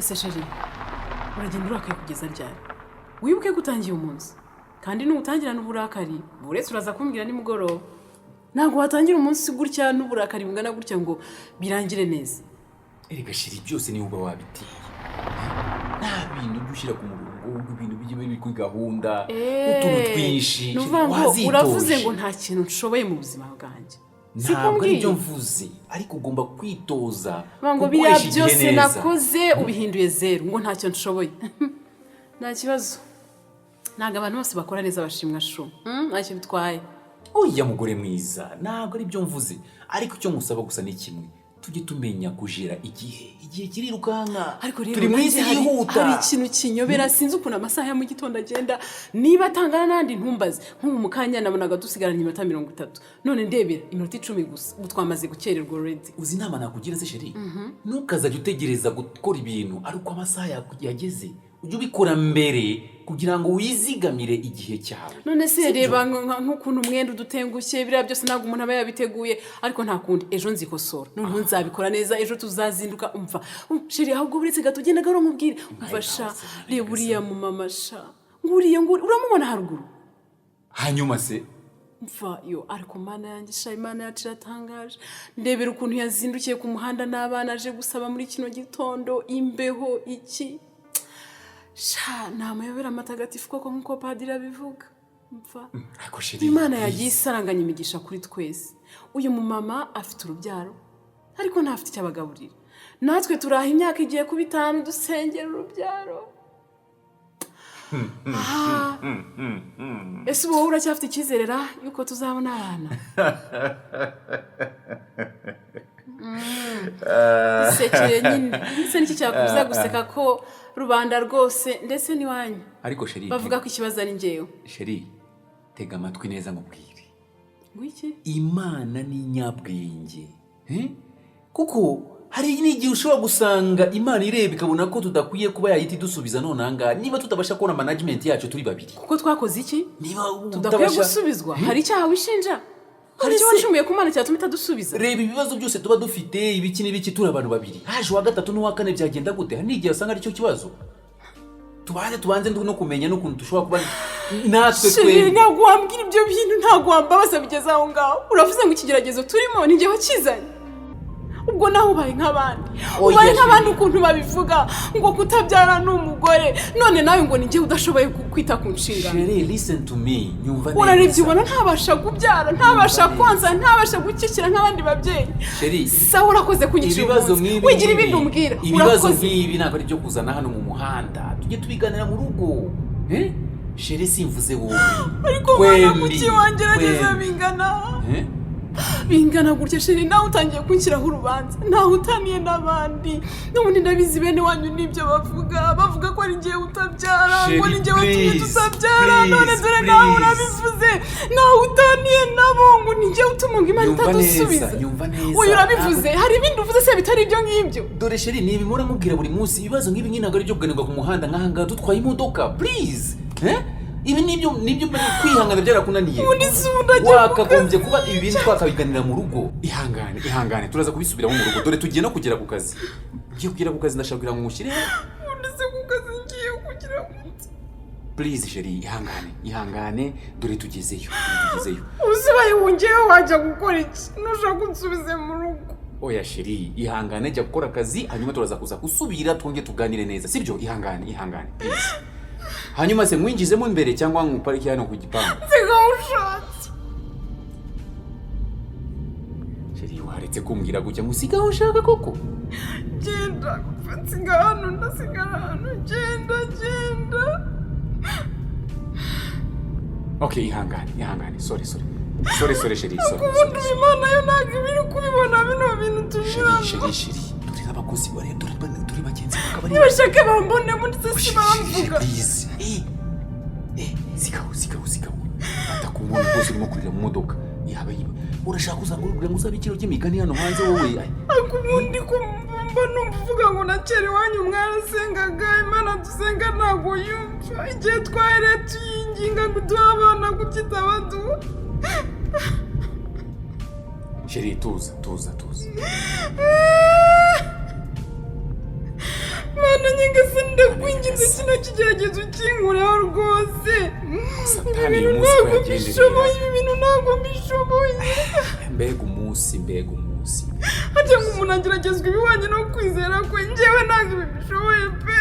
Ese chéri, uragenda urakaye kugeza ryari? Wibuke ko utangiye umunsi, kandi nuwutangirana uburakari, uretse uraza kumbwira nimugoroba. Ntabwo watangira umunsi gutya n'uburakari bungana gutya ngo birangire neza. Erega chéri, byose niwe uba wabiteye. Nta bintu ujya ushyira ku murongo ngo ibintu bijye biri kuri gahunda, utuntu twinshi. Ni ukuvuga ngo Wazitoje. uravuze ngo nta kintu nshoboye mu buzima bwanjye, siko? Ntabwo ari byo Mbwiye mvuze, ariko ugomba kwitoza Bavuga ngo biriya gukoresha igihe byose neza. nakoze ubihinduye zeru, ngo ntacyo nshoboye. Nta kibazo, ntabwo abantu bose bakora neza bashimwa chou. Ntacyo bitwaye. Oya mugore mwiza, ntabwo ari byo mvuze, ariko icyo ngusaba gusa ni kimwe: tujye tumenya kujera igihe. Igihe kirirukanka. Ariko rero Turi mu isi nanjye yihuta. hari ikintu kinyobera. Sinzi ukuntu amasaha ya mu gitondo agenda, niba atangana n'andi ntumbaze. Nk'ubu mu kanya nabonaga dusigaranye iminota 30, none ndebera iminota 10 gusa, ubu twamaze gukererwa already. Uzi inama nakugira se chéri? Ntukazajya utegereza gukora ibintu ari uko amasaha yageze. Ujye ubikora mbere kugira ngo wizigamire igihe cyawe. None se Sibyo? reba nk'ukuntu umwenda udutengushye, biriya byose ntabwo umuntu aba yabiteguye. Ariko nta kundi, ejo nzikosora, noneho nzabikora neza. Ejo tuzazinduka. Umva, chéri, ahubwo uretse gato ugenda gahoro nkubwire. Umva sha, reba uriya mu mama sha, nguriya nguri, uramubona haruguru? Hanyuma se? Mva yo, ariko Mana yanjye sha, Imana yacu iratangaje. Ndebera ukuntu yazindukiye ku muhanda n'abana, aje gusaba muri kino gitondo, imbeho iki sha. Ni amayobera matagatifu koko, nk'uko padiri abivuga. Mva, Ariko chéri, Imana yagiye isaranganya imigisha kuri twese. Uyu mumama afite urubyaro, ariko ntafite icyo abagaburira. Natwe turaha imyaka igiye kuba 5 dusengera urubyaro. Ah. Ese ubu wowe uracyafite icyizere ra yuko tuzabona abana? Isekere nyine. Ese niki cyakubuza guseka, ko rubanda rwose ndetse n'iwanyu Ariko chéri, bavuga ko ikibazo ari njyewe? Chéri, tega amatwi neza nkubwire. Ngwiki? Imana ni inyabwenge. Eh? Kuko hari n'igihe ushobora gusanga Imana ireba ikabona ko tudakwiye kuba yahita idusubiza none ahangaha, niba tutabasha kubona management yacu turi babiri. Kuko twakoze iki Niba tudakwiye utabasha gusubizwa? Hari icyaha wishinja? Hari icyo None se- wacumuye ku Mana cyatuma itadusubiza? Reba ibibazo byose tuba dufite, ibiki n'ibiki, turi abantu babiri. Haje uwa gatatu n'uwa kane, byagenda gute? Hari n'igihe usanga aricyo kibazo. Tubanze no kumenya n'ukuntu dushobora kuba natwe Chéri, twembi. ntabwo wambwira ibyo bintu, ntabwo wambabaza bigeze aho ngaho. Uravuze ngo ikigeragezo turimo ni njye wakizanye? Ubwo nawe ubaye nk'abandi. Oya, Ubaye nk'abandi, Chéri. ukuntu babivuga ngo kutabyara ni umugore, none nawe ngo ni njye udashoboye kwita ku nshingano. Chéri, listen to me, nyumva neza. Urarebye ubona ntabasha kubyara, ntabasha Nyumva konsa, ntabasha gukikira nk'abandi babyeyi? Chéri, Sawa, urakoze kunyicira ibibazo umunsi. nk'ibi Wigira ngibi, ibindi umbwira. ibibazo Urakoze. nk'ibi ntabwo ari ibyo kuzana hano mu muhanda. Tujye tubiganira mu rugo. Eh? Chéri, simvuze wowe. Ariko mwana, Twembi, kuki wangerageza twembi. bingana Eh? bingana gutya? Chéri, nawe utangiye kunshyiraho urubanza, ntawe utaniye n'abandi. N'ubundi ndabizi, bene wanyu n'ibyo bavuga, bavuga ko ari njyewe utabyara, ngo ni njyewe watumye Please, tutabyara. None please, dore nawe please. urabivuze, nawe utaniye nabo, ngo ni njyewe utuma ngo Imana Nyumva itadusubiza. neza, nyumva neza. Uyu urabivuze, hari ibindi uvuze se bitari ibyo ngibyo? Dore chéri, ni ibi mpora nkubwira buri munsi. Ibibazo nk'ibi ngibi ntabwo ari ibyo kuganirwa ku muhanda nk'aha ngaha dutwaye imodoka. Please, eh? Ibi nibyo kwihangana byarakunaniye. Ubundi si ubu ndagiye mu Wakagombye kazi. kuba ibi bintu twakabiganira mu rugo. Ihangane, ihangane, turaza kubisubiramo mu rugo. Dore tugiye no kugera ku kazi. Ngiye kugera ku kazi, ndashaka kugira ngo ngushyireho. Ubundi se ku kazi ngiye kugira gute? Please chéri, ihangane, ihangane, dore tugezeyo, dore tugezeyo. Usibaye wongeyeho wajya gukora iki? Nushaka unsubize mu rugo. Oya chéri, ihangane, jya gukora akazi, hanyuma turaza kuza gusubira twongere tuganire neza, sibyo? Ihangane, ihangane, please. Hanyuma se mwinjizemo imbere cyangwa nkuparike hano ku gipangu? Nsiga aho ushatse. Chéri, waretse kumbwira gutya ngo usige aho ushaka koko? Genda, nsiga hano, ndasigara hano. Genda, genda. Okay, ihangane, ihangane. Sorry, sorry, sorry, sorry chéri, sorry. Ubundi Sorry, sorry. Imana yo ntabwo iba iri kubibona bino bintu Chéri, tunyuramo. Chéri, chéri, dore n'abakozi bare, dore, dore bagenzi bakaba. Nibashake bambone muri se, si bamvuga. Please, eh eh, sigaho, sigaho, sigaho, atakubona rwose urimo kurira mu modoka. Yaba yiba urashaka kugira ngo uzabe ikiro cy'imigani hano hanze wowe? Ay, Ariko ubundi ko mba numva uvuga ngo na kera iwanyu mwarasengaga, Imana dusenga ntabwo yumva? Igihe twahereye tuyinginga ngo uduhe abana, kuki itabaduha? Chéri, tuza, tuza, tuza. Mana. Ndakwinginze, kino kigeragezo ukinkureho rwose. Ibi Satani bintu uyu munsi ko ntabwo yagendereye. mbishoboye, ibi bintu ntabwo mbishoboye. Mbega umunsi, mbega umunsi! Harya ngo umuntu ageragezwa ibihwanye no kwizera kwe. Njyewe ntabwo ibi mbishoboye pe.